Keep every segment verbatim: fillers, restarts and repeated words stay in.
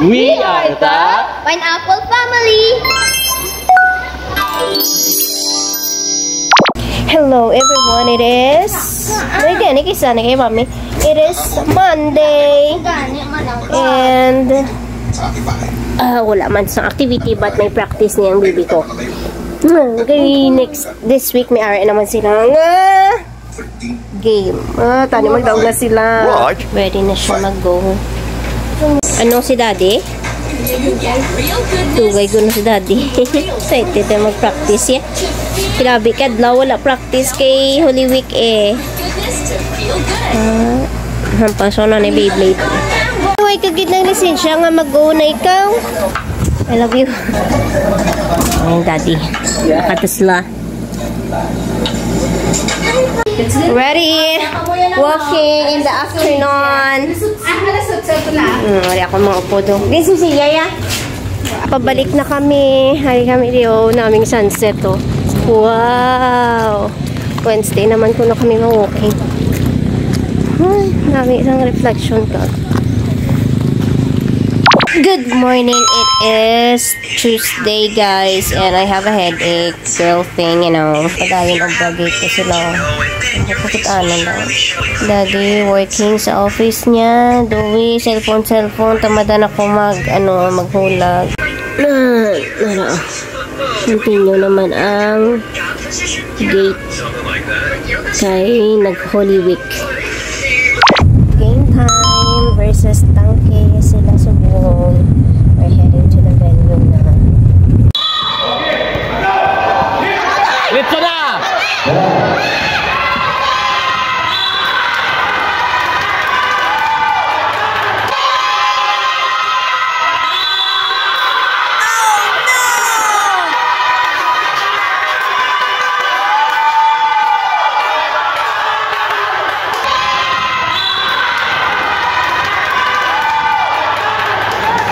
We are the Pineapple Family. Hello everyone, it is May gani kisa na kay Mami. It is Monday. And ah, wala man sa activity but may practice niyang baby ko. Hmm, kay next, this week may ara naman sila nga game. Ah, tani magdaog na sila. Ready na siya mag-go. Ano si Daddy? Tugay ko na si Daddy. Excited na mag-practice ya. Grabe ka, adlaw wala practice kay Holy Week eh. Ah, hampaso na ni Beyblade. Way ka gid ng lisensya nga mag-go na ikaw. I love you. Ang Daddy. Nakatusla. Ready? Walking in the afternoon. Hmm, wala akong mga upo do. This is si Yaya. Pabalik na kami. Hari kami, Rio, naming sunset, oh. Wow! Wednesday naman kuno kami ma-walking. Ay, nami isang reflection ka. Good morning. It is Tuesday, guys, and I have a headache. Girl thing, you know. Padayon og bagay ko sila. Ang kapit-anan daw. Daddy working sa office niya. Dui, cellphone, cellphone. Tamad na ako mag, ano, maghulag. Ah, ano. Continue naman ang gate kay nag-Holy Week. Game time versus Tangke sila Subong. We're heading to the venue na. Litso na!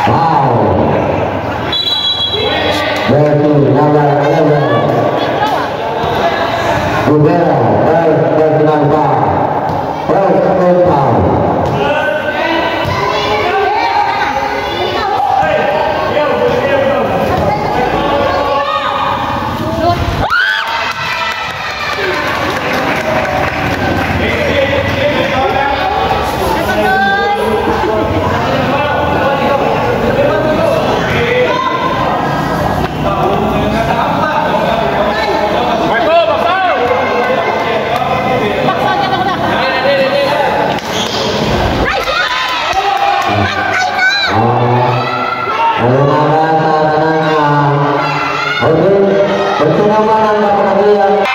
Wow. Jersey number eleven. Gobera, first personal foul. First personal foul. Ano na ba sa tanan nga? Okay, ito naman ang napakagiyang.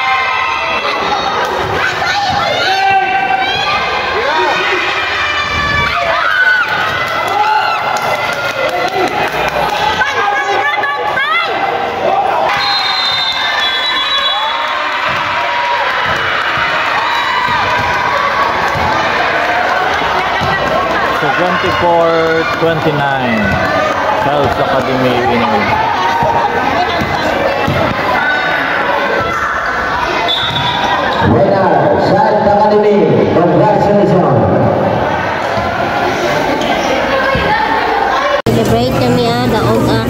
So, twenty-four twenty-nine, Charles Academy winner. Winner, Charles Academy. Congratulations. Celebrate kami, ah, daog, ah.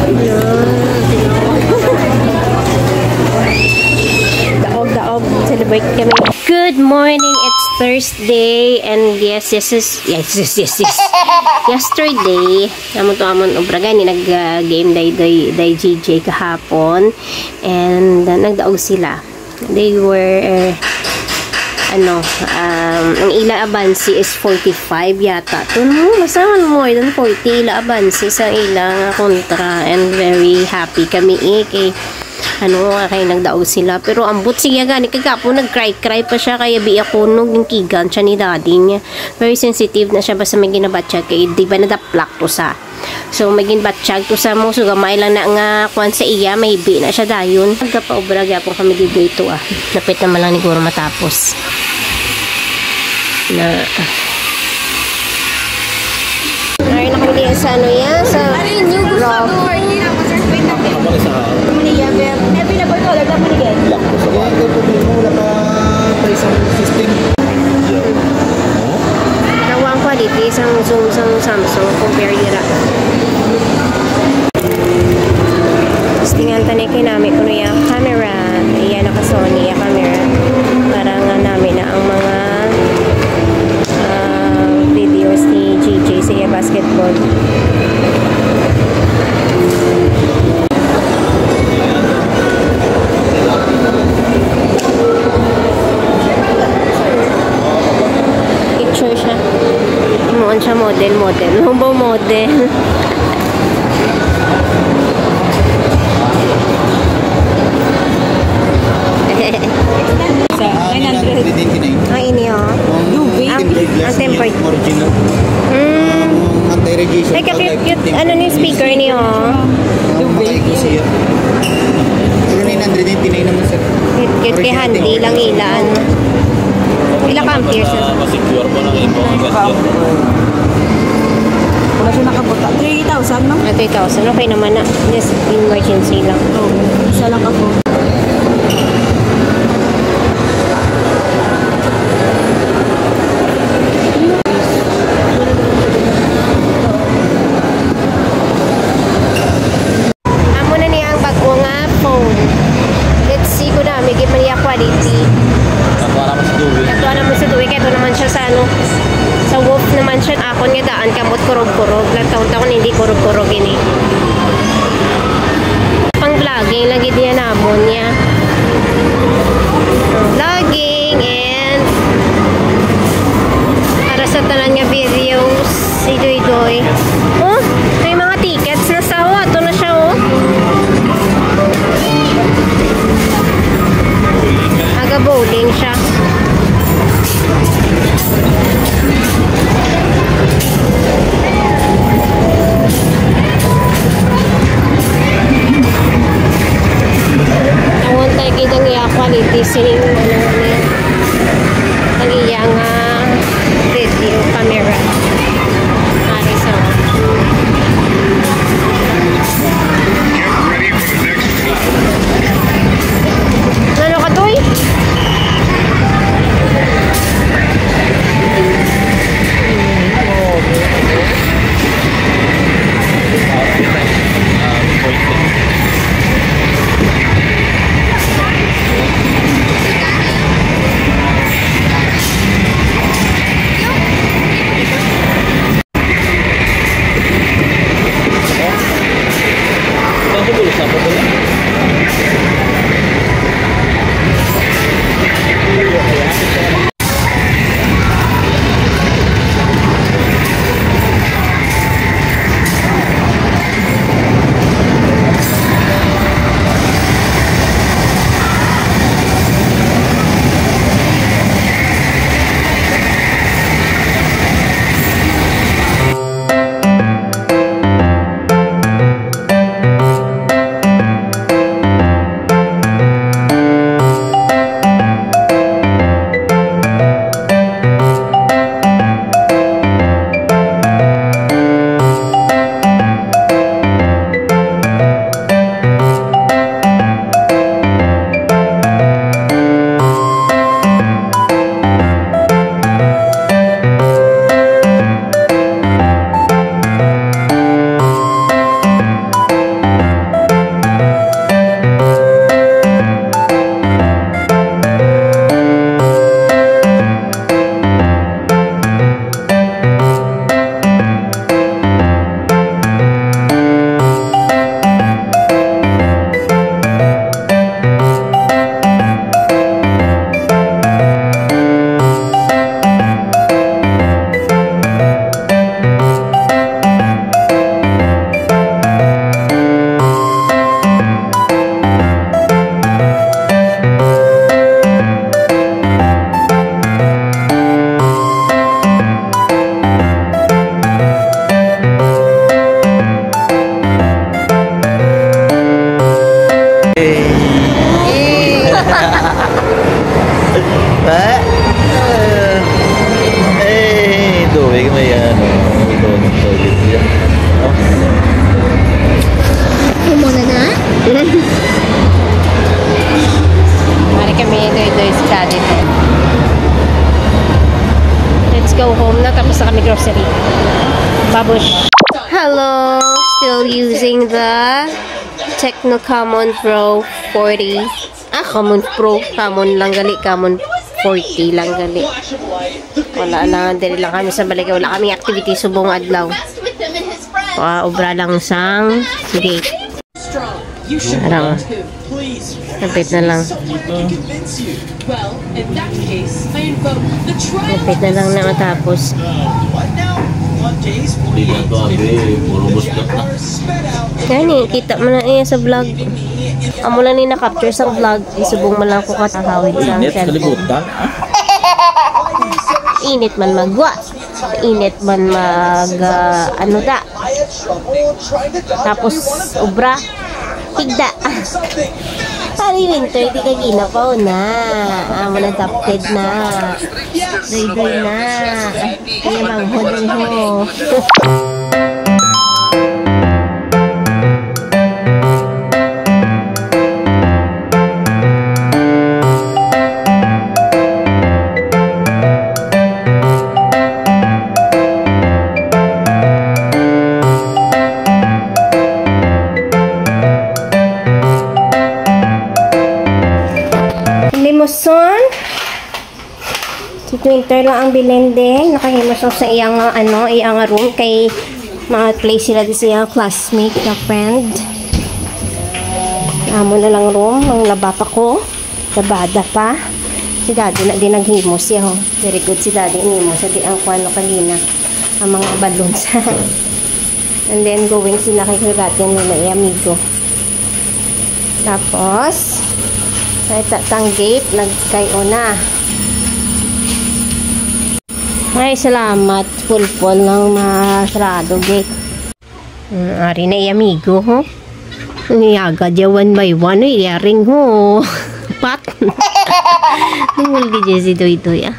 Daog, daog. Celebrate kami. Good morning. It's Thursday, and yes, yes, yes, yes, yes, yes, yes. Yesterday, amon to amon obra gani nag, ah, game day, day, day G J kahapon, and, ah, nagdaog sila. They were, eh, ano, um, ang ila abansi is forty-five yata. To, no, basta more than forty ila abansi sa ila nga kontra. And very happy kami, eh, kay, ano, kay nagdaog sila. Pero ambot siya gani, kagapo nag-cry-cry pa siya, kaya bi ako no, ginkigan siya ni daddy niya. Very sensitive na siya, basta may ginabatya kay, di ba, nadaplak to sa So, may ginbatyag to sa mo. So, gamay lang na nga kwan sa iya, mahibi na siya dayon. Nagapaobra gyapon kami dito, ah. Napit naman lang ni Guro matapos. Na. Ay, na kami din sa ano yan, sa Rock. Wala pa try sa system. Nawang quality sang Zoom, sang Samsung, compare nila. Tingnan ta ni kay nami kuno ya camera. Iya, naka Sony ya camera. Para nga nami na ang mga, ah, videos ni G J sa iya basketball. Picture siya. Himuon siya model, model. Humbo model. Sa nine hundred. Ay, ini, oh. Ang tempered. Original. Mm. Ang anti-radiation. Ay, ka-cute, cute. Ano ni speaker ni, oh? Ang mga iko siya. Pero nine hundred yung tinay naman, sir. Cute, cute kay handy lang ila, ano. Pila ka amperes na? Masecure po ng imo. Wala siya nakabuta. Three thousand, no? Ah, three thousand. Okay naman na. Just emergency lang. Oo. Isa lang ako. Amo na niya ang bago nga phone. Let's see kung nami gid man niya quality. Kato naman sa duwi. Kato naman sa duwi, kay ito naman siya sa, ano, sa wolf naman siya. Akon nga daan kamot kurog-kurog. Lang taon-taon hindi kurog-kurog ini. Pang vlogging lagi niya namon niya. Vlogging and para sa tanan nga videos, si Doy Doy. Oh, may mga tickets na sa, oh. Ato na siya, oh. Aga bowling siya. Ang one time gid ang iya quality sing, ano, ni, ang iya nga video camera. Ari sa Ano ka, Toy? Eh. Ha? Eh, doy, may ano, ito, ito, ito, ito. Imo na na? Mari kami doy-doy sa dito. Let's go home na, tapos na kami grocery. Babush. Hello, still using the Tecno Common Pro forty. Ah, Common Pro. Common lang gali. Common forty lang gali. Wala lang. Diri lang kami sa balay. Wala kami activity subong adlaw. Ah, obra lang sang gate. Arang. Kapit na lang. Kapit na lang na matapos. Hindi na to, abi. Puro busgat na. Gani, kita mo na iya sa vlog. Amo lang ni na-capture sa vlog. Isubong mo lang ko katahawid sa Init, cellphone. Kalibutan. Init man magwa. Init man mag, ah, ano da. Tapos, obra. Higda. Pari winter, di ka ginapaw na. Amo na, tapted na. Doy-doy na. Ay, manghod, manghod. Limuson. Si Twinter lang ang bilin din. Nakahimo siya sa iyang, ano, iyang room kay ma-play sila di sa iyang classmate na friend. Amo na lang room, ang laba pa ko. Labada pa. Si Daddy na din naghimo siya, ho. Very good si Daddy, nimo sa di ang kuwan, no, kagina. Ang mga balloons. And then, going sila kay Kagati nila, eh, amigo. Tapos, kahit sa tang gate, nagkayo na. Ay, salamat. Pulpol ng masarado gate. Mm, ari na, eh, amigo, ho. Ang yaga dya one by one, eh, yaring, ho. Pat. Nungol gid dya si Doy Doy, ah.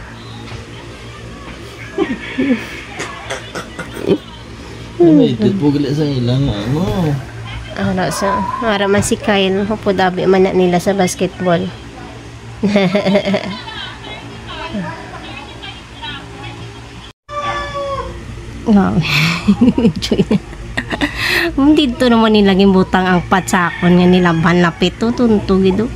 Ano, ito po gali sa ilang, ano? Ara sa, ara man si Kyle, hupod abi man na nila sa basketball. Wow. Dito naman nila ginbutang ang patsakon nga nilabhan lapit, oh, tunto gid, oh.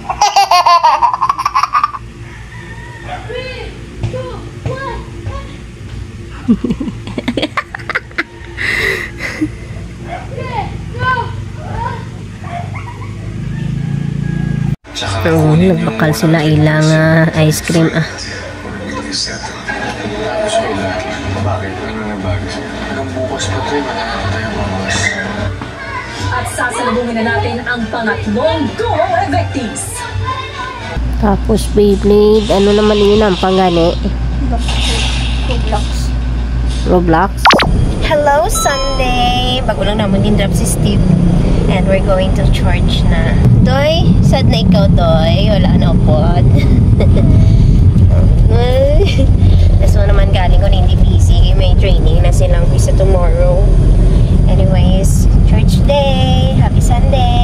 So, nagbakal sila ilang, ah, ice cream, ah. At sasalubungin na natin ang pangatlong Go Evictees. Tapos Beyblade, ano naman yun ang panggani? Roblox. Roblox? Hello, Sunday! Bago lang namon din drop si Steve. And we're going to church na. Doy, sad na ikaw, Doy. Wala na upod. Tapos naman galing ko na hindi busy. May training na silang visa tomorrow. Anyways, church day. Happy Sunday.